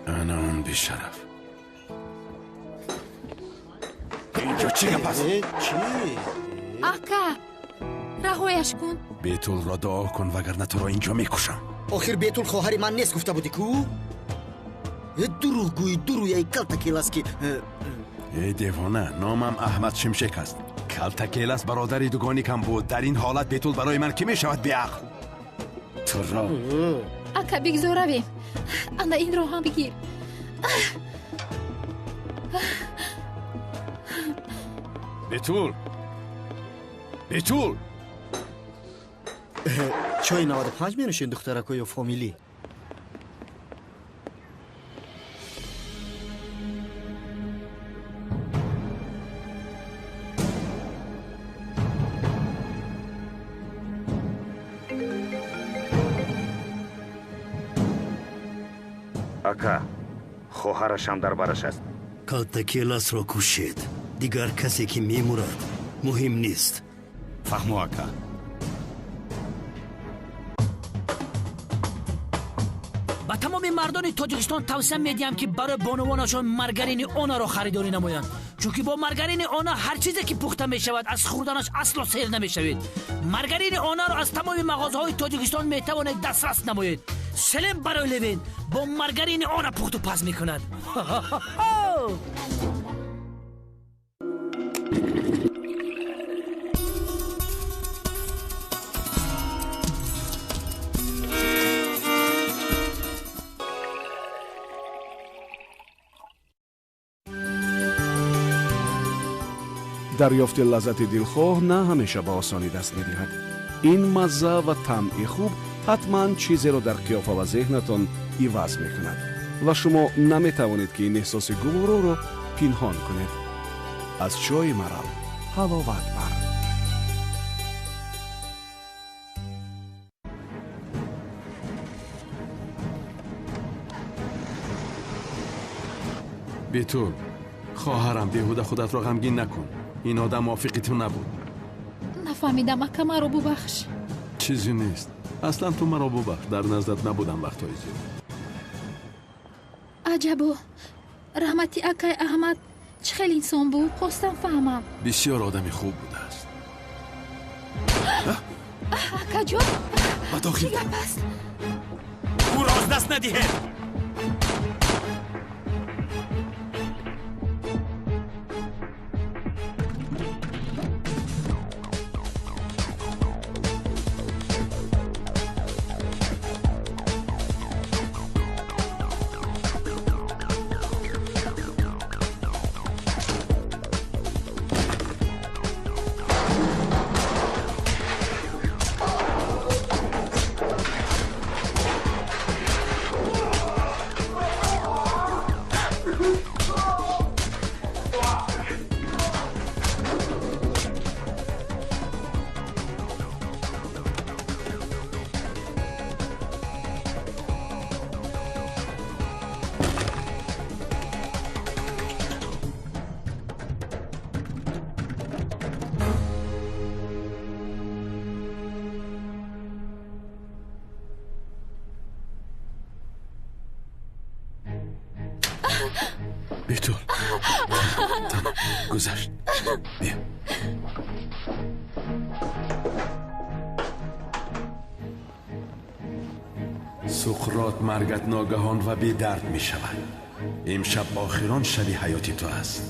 Ана он бешараф. Инҷо чӣ гап аст? Чӣ? Ака, раҳояш кун. Бетулро дуо кун, вагарна туро инҷо мекушам. Охир Бетул хоҳари ман нест, гуфта будӣ ку? Дурӯғгӯи дурӯяи калтакелас ки. Э, девона, номам Аҳмад Шимшек аст. Калтакелас бародари дугоникам буд. Дар ин ҳолат Бетул барои ман кӣ мешавад, беақл? Туро. Ака, бигзор равем. Ана инро ҳам бигир. Бетул! Бетул! Чойи 95 менӯшед, духтарако, ё фомилӣ? Ака, хоҳарашам дар бараш аст. Калтакеласро кушед. Дигар касе ки мемурад, муҳим нест. Фаҳмо, ака. Ба тамоми мардони Тоҷикистон тавсия медиҳам, ки барои бонувонашон маргарини Онаро харидорӣ намоянд, чунки бо маргарини Она ҳар чизе ки пухта мешавад, аз хӯрданаш асло сер намешавед. Маргарини Онаро аз тамоми мағозаҳои Тоҷикистон метавонед дастрас намоед. Селем барои Левин бо маргарини Она пухту паз мекунад. Дарёфти лаззати дилхоҳ на ҳамеша ба осонӣ даст медиҳад. Ин мазза ва таъми хуб ҳатман чизеро дар қиёфа ва зеҳнатон иваз мекунад ва шумо наметавонед, ки ин эҳсоси гувороро пинҳон кунед. Аз чойи Марал ҳаловат бар. Бетул, хоҳарам, беҳуда худатро ғамгин накун. Ин одам мувофиқи ту набуд. Нафаҳмидам, ака, маро бубахш. Чизе нест. Аслан ту маро бубахш, дар наздат набудам вақтҳои зиёд. Аҷабо, раҳмати акай Аҳмад чӣ хел инсон буд? Хостам фаҳмам. Бисёр одами хуб будааст. Акаҷон, ба дохил чӣ гап аст? Ӯро аз даст надиҳед. Бетул, тамом, гузашт. Биё. Суқрот, маргат ногаҳон ва бедард мешавад. Имшаб охирон шаби ҳаёти ту аст.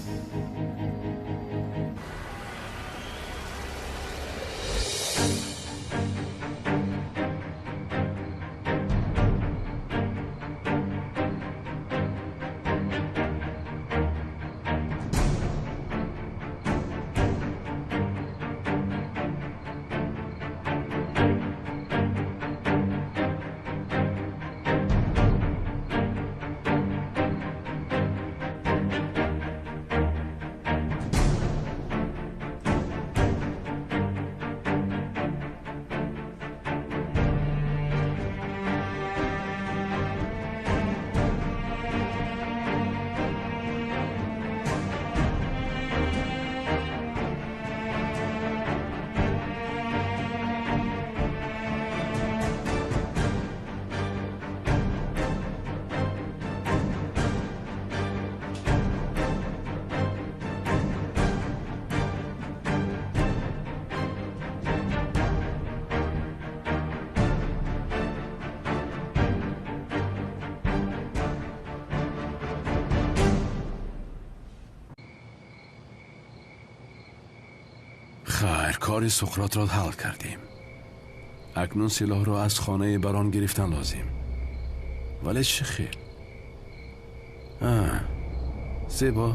Хайр, кори Суқротро ҳал кардем. Акнун силоҳро аз хонаи барон гирифтан лозим. Вале чӣ хел? Зебо.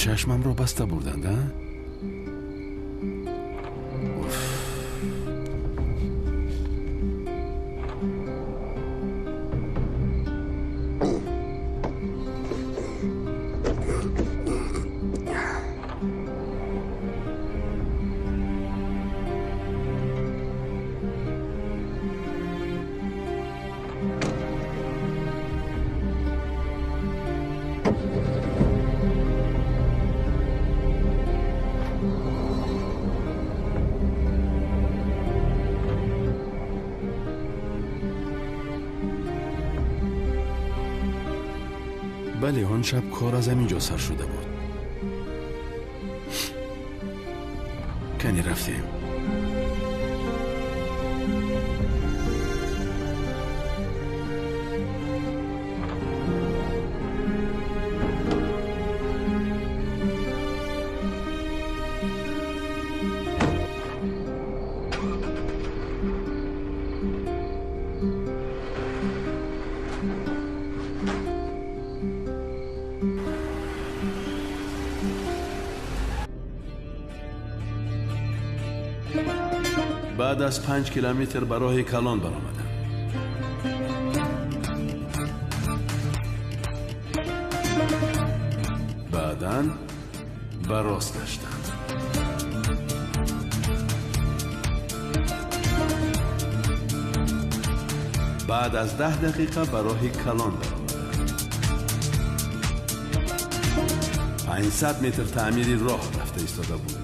Чашмамро баста бурданд, а? Бале, он шаб кор аз ҳамин ҷо сар шуда буд. Кани рафтем. Баъд аз 5 километр ба роҳи калон баромадам. Баъдан ба рост гаштам. Баъд аз 10 дақиқа ба роҳи калон баромадам. 500 метр таъмири роҳ рафта истода буд.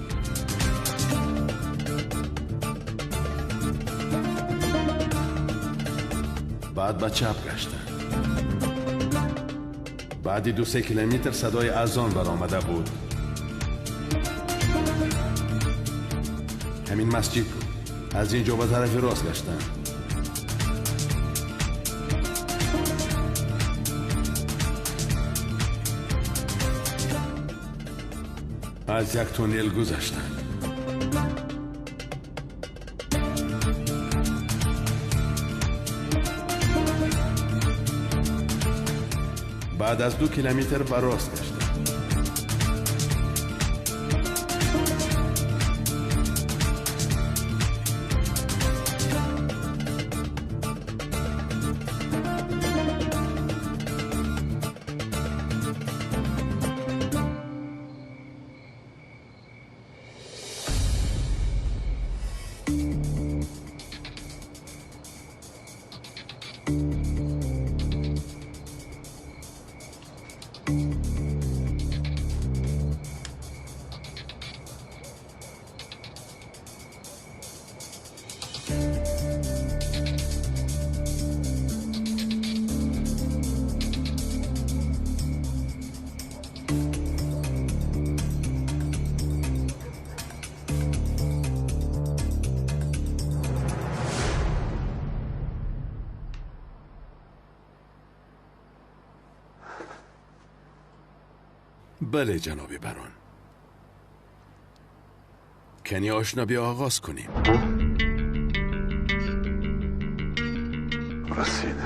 Баъд ба чап гаштам. Баъди 2-3 километр садои азон баромада буд. Ҳамин масҷид буд. Аз ин ҷо ба тарафи рост гаштам. Аз як туннел гузаштам. Баъд аз 2 километр ба рост гаштам. Бале, ҷаноби барон. Кани ошно биё оғоз кунем. Расид.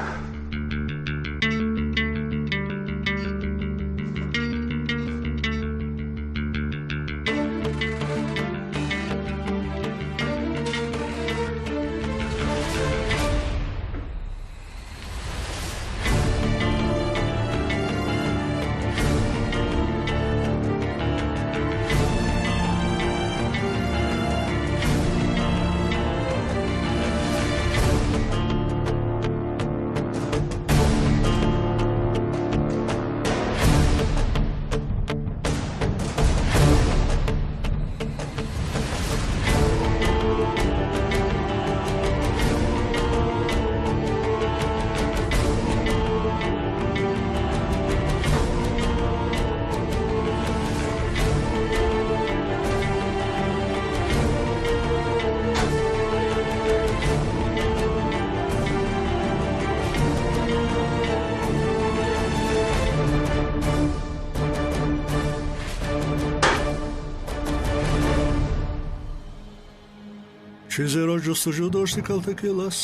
Чизеро ҷустуҷӯ дошти, Калтакелас?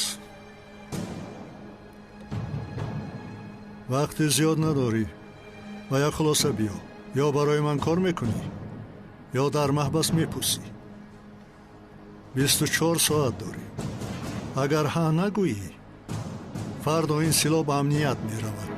Вақти зиёд надорӣ ва як хулоса биё. Ё барои ман кор мекунӣ, ё дар маҳбас мепӯсӣ. 24 соат дорӣ. Агар ҳа нагӯӣ, фардо ин силоҳ ба амният меравад.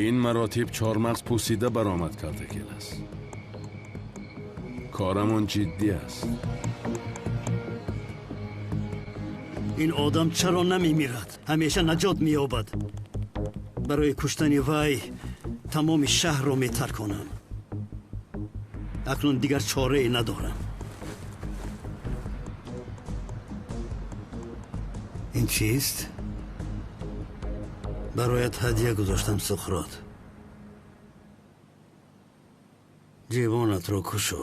Ин маротиб чормағз пӯсида баромад, Калтакелас. Корамон ҷиддӣ аст. Ин одам чаро намемирад? Ҳамеша наҷот меёбад. Барои куштани вай тамоми шаҳрро метарконам. Акнун дигар чорае надорам. Ин чист? Бароят ҳадя гузоштам, Суқрот. Ҷивонатро кушо.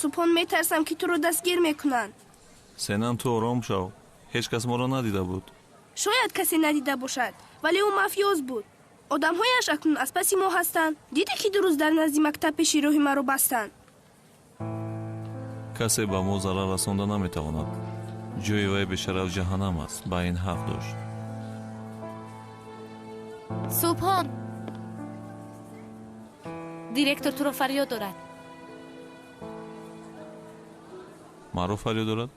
Субҳон, метарсам, ки туро дастгир мекунанд. Сенам, ту ором шав. Ҳеҷ кас моро надида буд. Шояд касе надида бошад, вале ӯ мафиёз буд. Одамҳояш акнун аз паси мо ҳастанд. Дидӣ, ки дурӯз дар назди мактаб пеши роҳи маро бастанд? Касе ба мо зарар расонда наметавонад. Ҷои вай бешараф ҷаҳаннам аст. Ба ин ҳақ дошт. Субҳон, директор туро фарёд дорад. Маро фарёд дорад?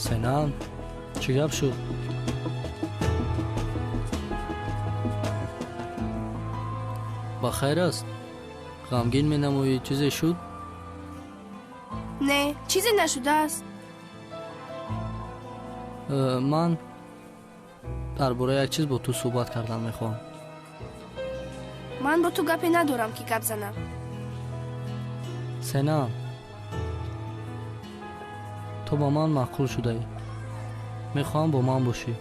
Сенам, чӣ гап шуд? Ба хайр аст? Ғамгин менамоӣ, чизе шуд? Не, чизе нашудааст. Ман дар бораи як чиз бо ту суҳбат кардан мехоҳам. Ман бо ту гапе надорам, ки гап занам. Сенам, Ту ба ман маъқул шудаӣ. Мехоҳам бо ман бошӣ.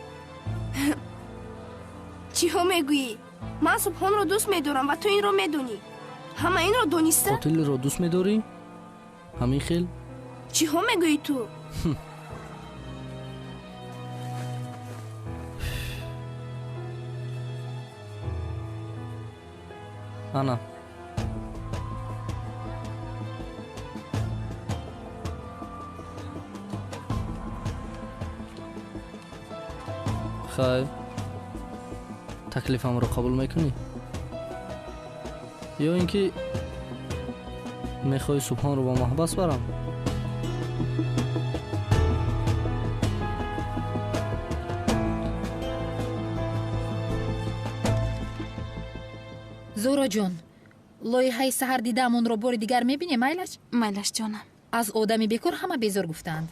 Чиҳо мегӯӣ? Ман Субҳонро дӯст медорам ва ту инро медонӣ. Ҳама инро дониста? Қотилро дӯст медорӣ? Ҳамин хел? Чиҳо мегӯӣ ту? Ана. Хайр, таклифамро қабул мекунӣ? Ё ин ки мехоҳӣ Субҳонро ба маҳбас барам? Зуҳроҷон, лоиҳаи саҳар дидаамонро бори дигар мебинем, майлаш? Майлаш, ҷонам. Аз одами бекор ҳама безор гуфтаанд.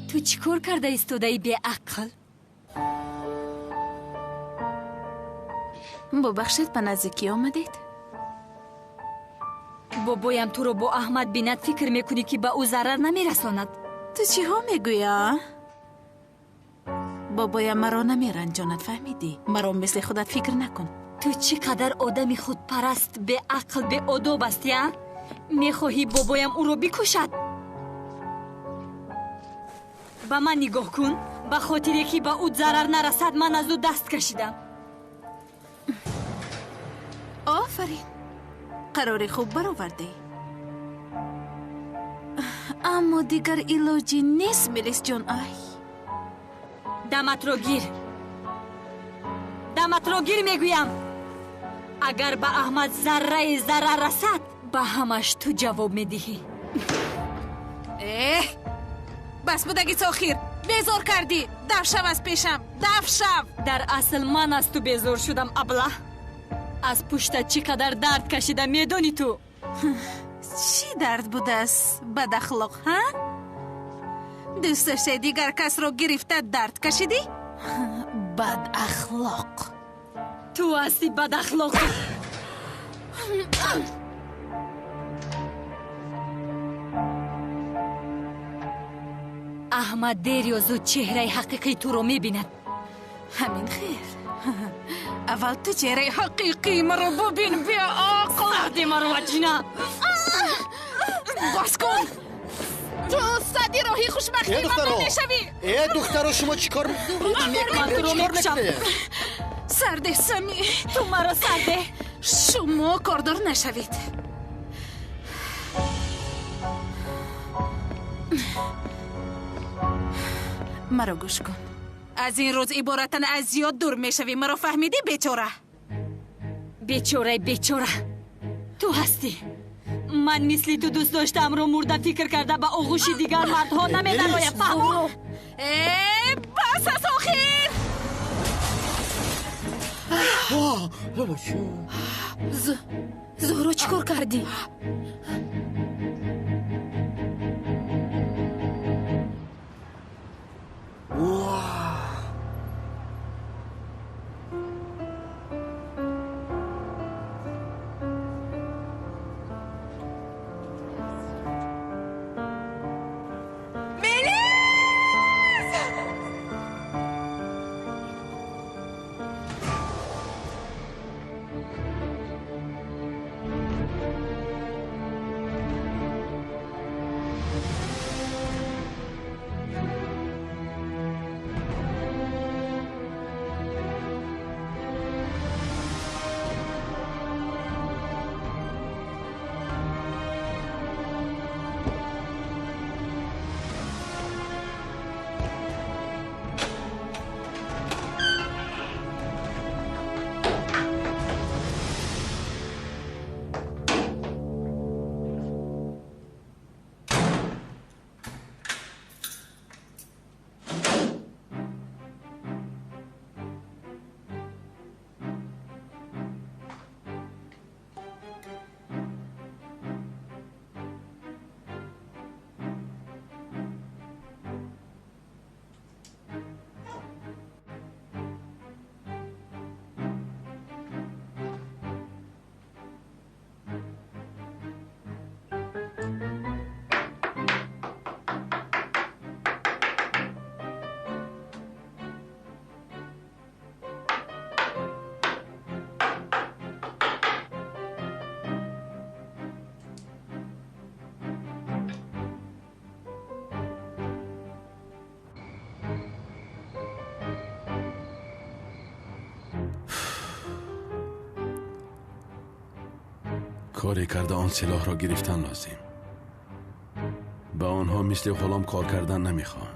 Ту чӣ кор карда истодаи беақл? Бубахшед, ба наздикӣ омадед? Бобоям туро бо Аҳмад бинад, фикр мекунӣ, ки ба ӯ зарар намерасонад? Ту чиҳо мегӯӣ, а? Бобоям маро намеранҷонад, фаҳмидӣ? Маро мисли худат фикр накун. Ту чӣ қадар одами худпараст, беақл, беодоб ҳастӣ, а? Мехоҳӣ бобоям ӯро бикушад? Ба ман нигоҳ кун. Ба хотире ки ба ӯ зарар нарасад, ман аз ӯ даст кашидам. Офарин, қарори хуб баровардӣ. Аммо дигар илоҷӣ нест, Мелисҷон. Ай, даматро гир, даматро гир мегӯям. Агар ба Аҳмад зарраи зарар расад, ба ҳамаш ту ҷавоб медиҳӣ. Эҳ, бас будаги охир, безор кардӣ. Даф шав аз пешам, даф шав. Дар асл ман аз ту безор шудам, аблаҳ. Аз пуштат чӣ қадар дард кашида медонӣ ту? Чӣ дард будааст, бадахлоқ, ҳа? Дӯст доштаи дигар касро гирифта дард кашидӣ? Бадахлоқ. Ту ҳастӣ бадахлоқ. Аҳмад дер ё зуд чеҳраи ҳақиқии туро мебинад. Ҳамин хел. Аввал ту чеҳраи ҳақиқии маро бубин, беақл. Сарди маро ваҷина. Бас кун. Ту сади роҳи хушбахтии ман намешавӣ. Э, духтаро, шумо чӣ кор мекунед? Сарде, Сами. Ту маро сарде. Шумо кордор нашавед. Маро гӯш кун. Аз ин рӯз иборатан аз зиёд дур мешавӣ. Маро фаҳмидӣ, бечора? Бечораи бечора ту ҳастӣ. Ман мисли ту дӯст доштаамро мурда фикр карда ба оғӯши дигар мардҳо намедароям. Фаҳмо? Э, бас аз охир! Зуҳро, чӣ кор кардӣ? Коре карда он силоҳро гирифтан лозим. Ба онҳо мисли ғулом кор кардан намехоҳам.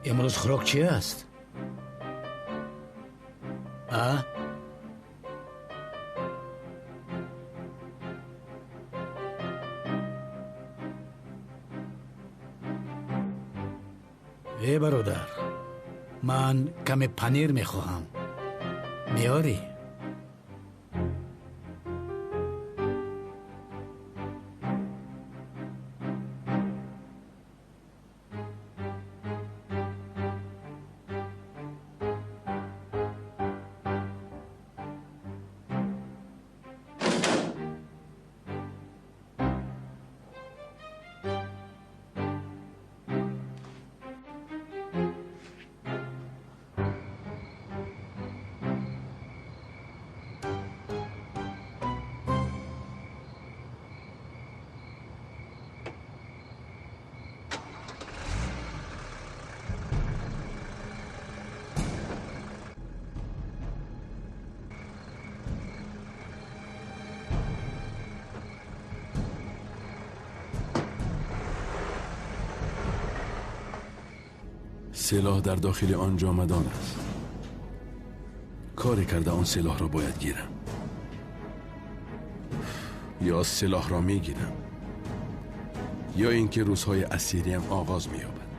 Имрӯз хӯрок чи аст? А? Э бародар, ман каме панир мехоҳам. Меорӣ? Силоҳ дар дохили он ҷомадон аст. Коре карда он силоҳро бояд гирам. Ё силоҳро мегирам, ё ин ки рӯзҳои асириям оғоз меёбад.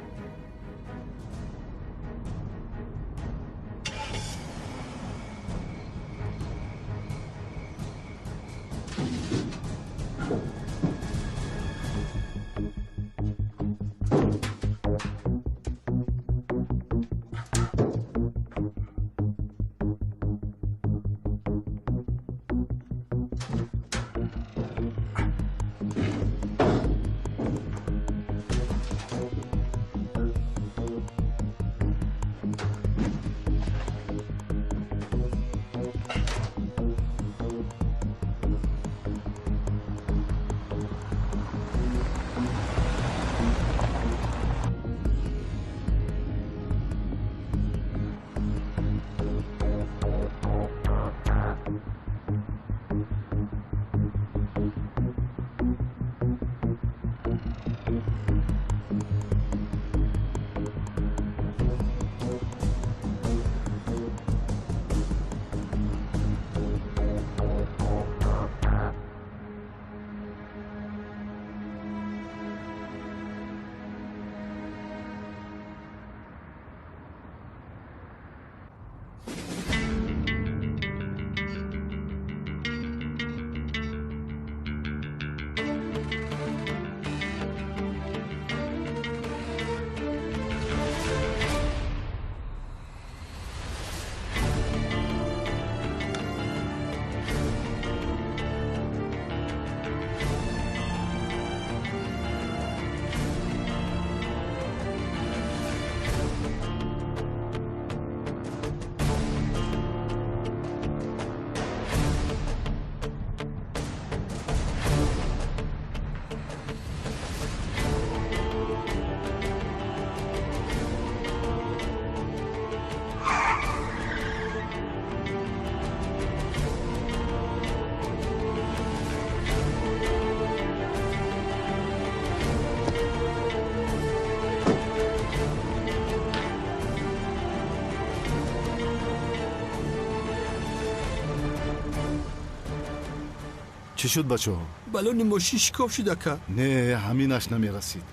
Чӣ шуд, бачаҳо? Балони мошин шикоф шуд, ака. Не, ҳаминаш намерасид.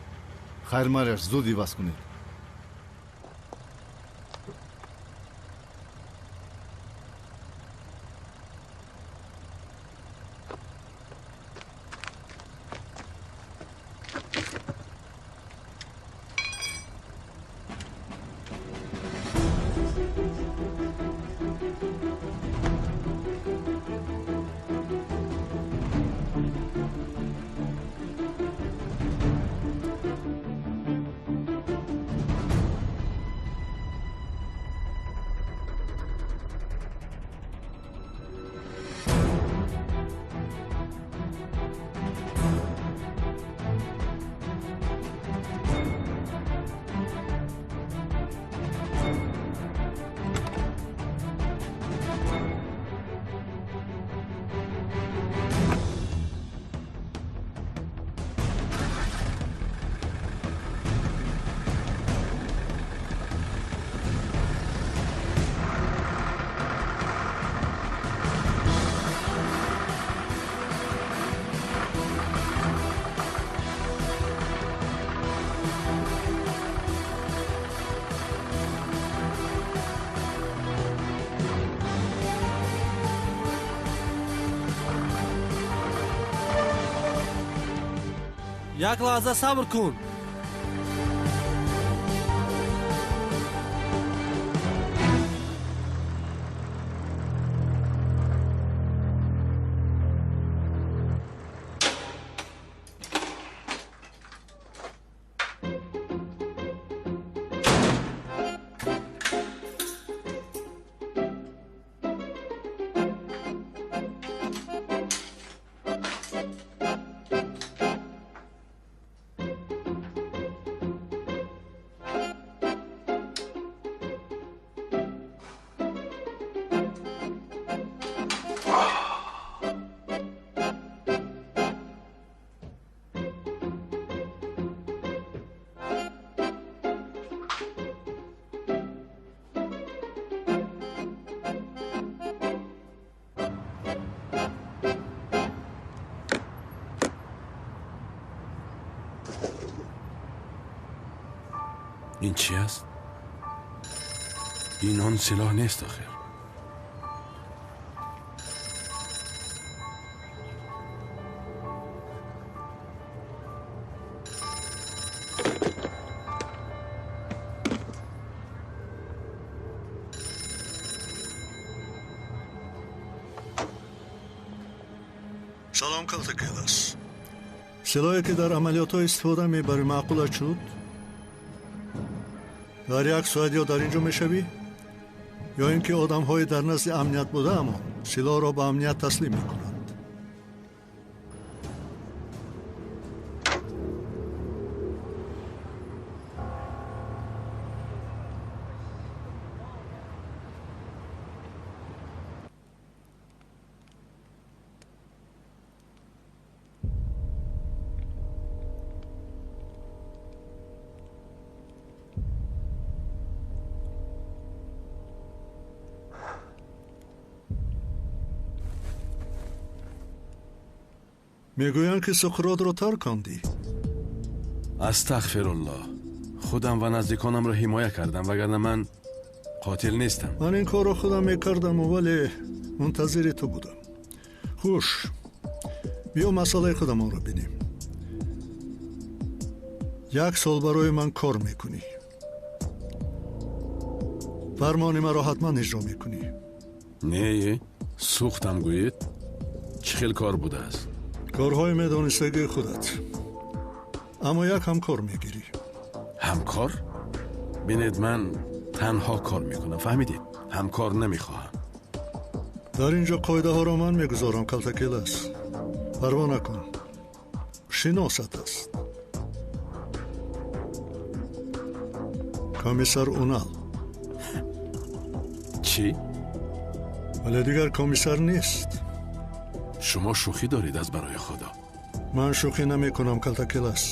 Хайр, маряш, зуд иваз кунед. Як лаҳза сабр кун. Ин чӣ аст? Ин он силоҳ нест охир. Салом, Калтакелас. Силоҳе ки дар амалиётҳо истифода мебарӣ, маъқулат шуд? Дар як соат ё дар ин ҷо мешавӣ, ё ин ки одамҳои дар назди амният будаамон силоҳро ба амният таслим мекунанд. Мегӯянд, ки Суқротро таркондӣ. Астағфируллоҳ, худам ва наздиконамро ҳимоя кардам, вагарна ман қотил нестам. Ман ин корро худам мекардаму, вале мунтазири ту будам. Хуш, биё масъалаи худамонро бинем. Як сол барои ман кор мекунӣ, фармони маро ҳатман иҷро мекунӣ. Не, сӯхтам гӯед, чӣ хел кор будааст? Корҳои медонистагии худат, аммо як ҳамкор мегирӣ. Ҳамкор? Бинед, ман танҳо кор мекунам, фаҳмидед? Ҳамкор намехоҳам. Дар ин ҷо қоидаҳоро ман мегузорам, Калтакелас. Парво накун, шиносат аст. Комиссар Унал. Чӣ? Вале дигар комиссар нест. Шумо шӯхӣ доред, аз барои Худо. Ман шӯхӣ намекунам, Калтакелас.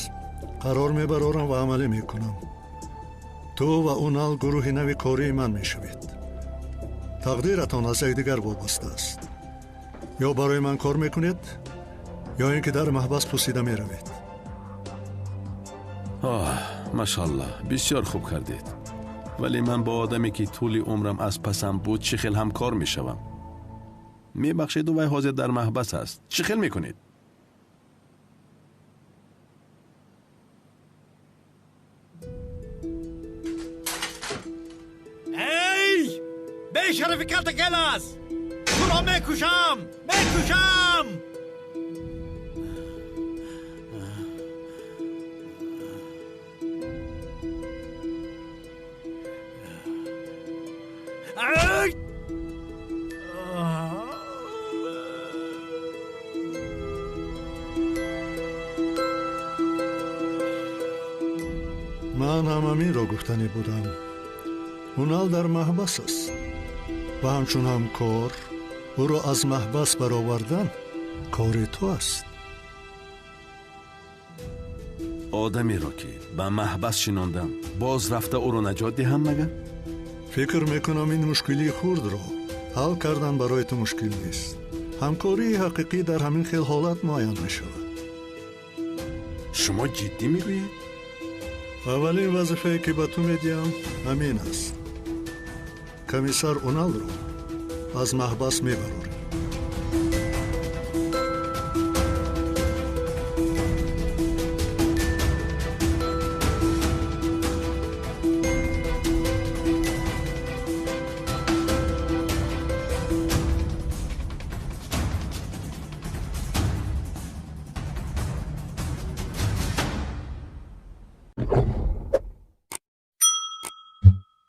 Қарор мебарорам ва амалӣ мекунам. Ту ва Унал гурӯҳи нави кории ман мешавед. Тақдиратон аз якдигар вобаста аст. Ё барои ман кор мекунед, ё ин ки дар маҳбас пусида меравед. Оҳ, машаллоҳ, бисёр хуб кардед. Вале ман бо одаме ки тӯли умрам аз пасам буд, чӣ хел ҳамкор мешавам? Мебахшеду, вай ҳозир дар маҳбас аст. Чӣ хел мекунед? Эй, бешарафи Калтакелас, туро мекушам, мекушам! Ман ҳам ҳаминро гуфтанӣ будам. Унал дар маҳбас аст ва ҳамчун ҳамкор ӯро аз маҳбас баровардан кори ту аст. Одамеро ки ба маҳбас шинондам, боз рафта ӯро наҷот диҳам магар? Фикр мекунам, ин мушкилии хурдро ҳал кардан барои ту мушкил нест. Ҳамкории ҳақиқӣ дар ҳамин хел ҳолат муайян мешавад. Шумо ҷиддӣ мегӯед? Аввалин вазифае ки ба ту медиҳам ҳамин аст. Комиссар Уналро аз маҳбас мебарорӣ.